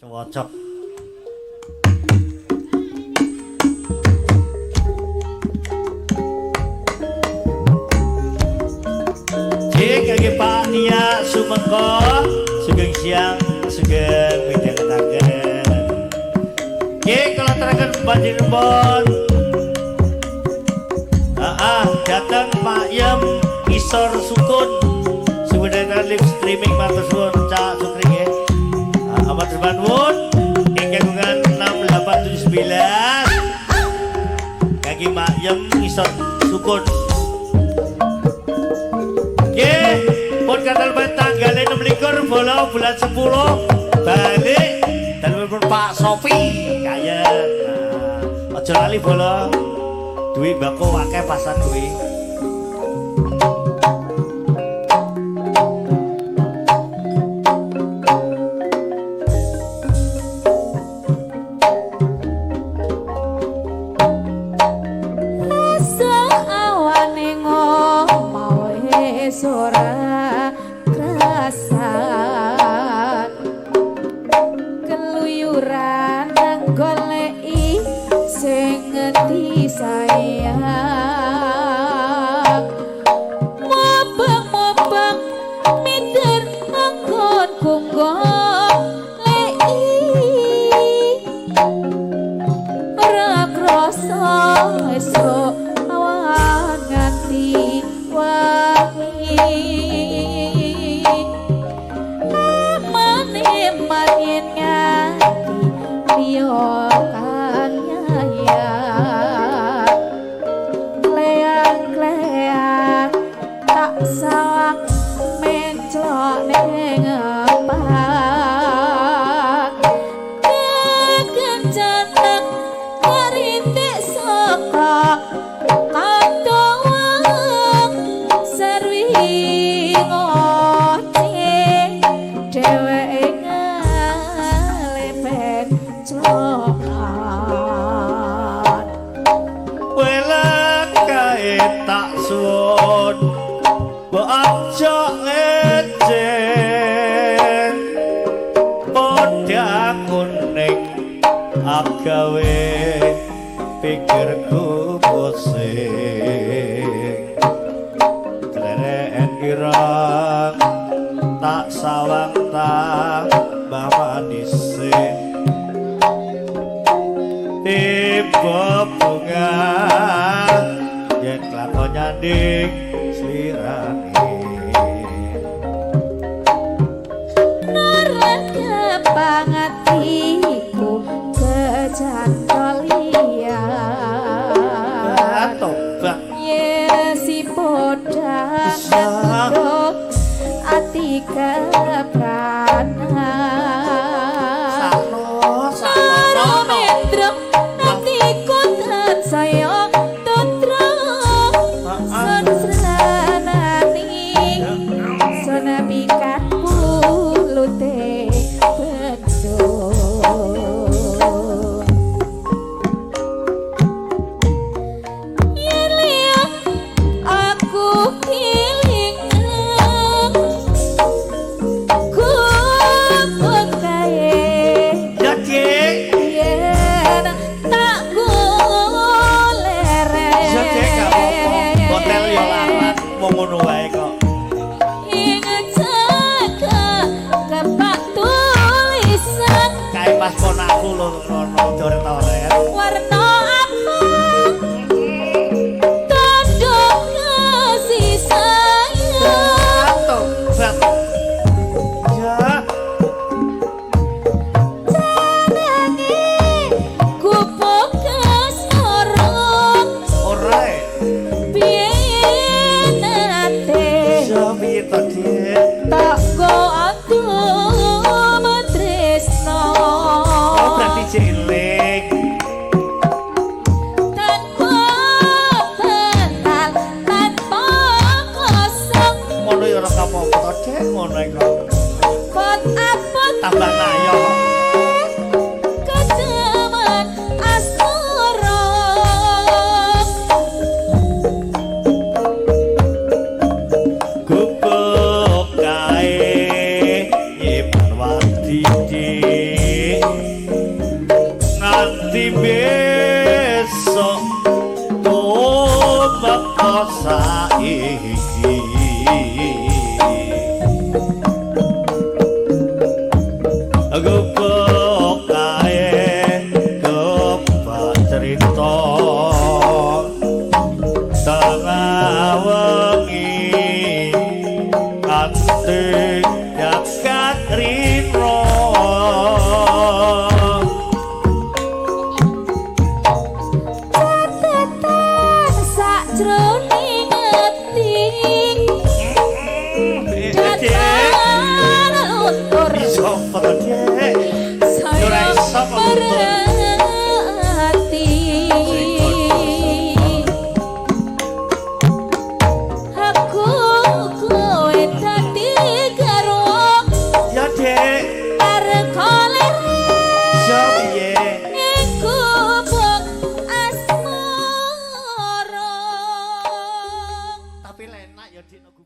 Cocok. Cik kangge Pak Nia Sumengko, sugeng siang, sugeng midhangetaken. Nggih, kula aturaken panjenengan. Heeh, dateng Pak Yem Isor Sukun. Suwedana live streaming matur suwun Cak Sukri nggih. Matur nuwun ingkang kagungan 6879. Kangge Pak Yem Isor Sukun. Nggih, pun katal tanggal 26 bola bulan 10 balik dan pun Pak Sofi kaya. Nah, aja lali bola. Duit bako akeh pasan kuwi. Rasa awane ngomah wis ora krasan, keluyuran nang goleki sing ngendi sayang, mobang-mobang miter anggonku goleki, ora krasa esuk awan nganti wangi, amane yen nganti liya kanyayat, kleang-kleang tak sawang menclok ning empat, kekencanan karintik saka kandhawang serwi ngoceh dheweke ngalepen clokan. Welek kae tak suwun, mbok aja ngecen. Podang kuning agawe pikirku pusing. Tlereken ireng tak sawang tambah manise. Tiba bunga yen kelakon nyanding slirane. Nurut kepangatiku kecantol liyan, Tobat. Yen si podang ngendut ati kepranan. Sakno, sakno. Mendrem atiku tansaya tentrem, sun sranani sun pikat pulute bendung. Yen liya aku kelingan gubuk kae, Ya, Cik. Yen tak goleren. Ya, Cik, gak apa-apa. Hotel ya larang, wong ngono wae kok. Ing jaga kepak tulisan Kae pas ponakku lho rono coret-coret. Warna abang tandha kasih sayang. Tobat. Ya, Janange gubuk kasmara, ora e. Piye nate Ya piye to, Dik? Tak go aku tresno. Oh, berarti cilik. Nganti besok tumeka saiki. Gubuk kae gobak cerita tengah wengi kanthi jagat rino. Catatan sakjroning ati datan luntur. Iso apa to, Dek? Saya Ora iso kok luntur. Berhati aku kowe dadi garwa Ya, Dek. Arep kolere Iso piye? Ing gubuk asmara. Tapi lenak ya, Dik.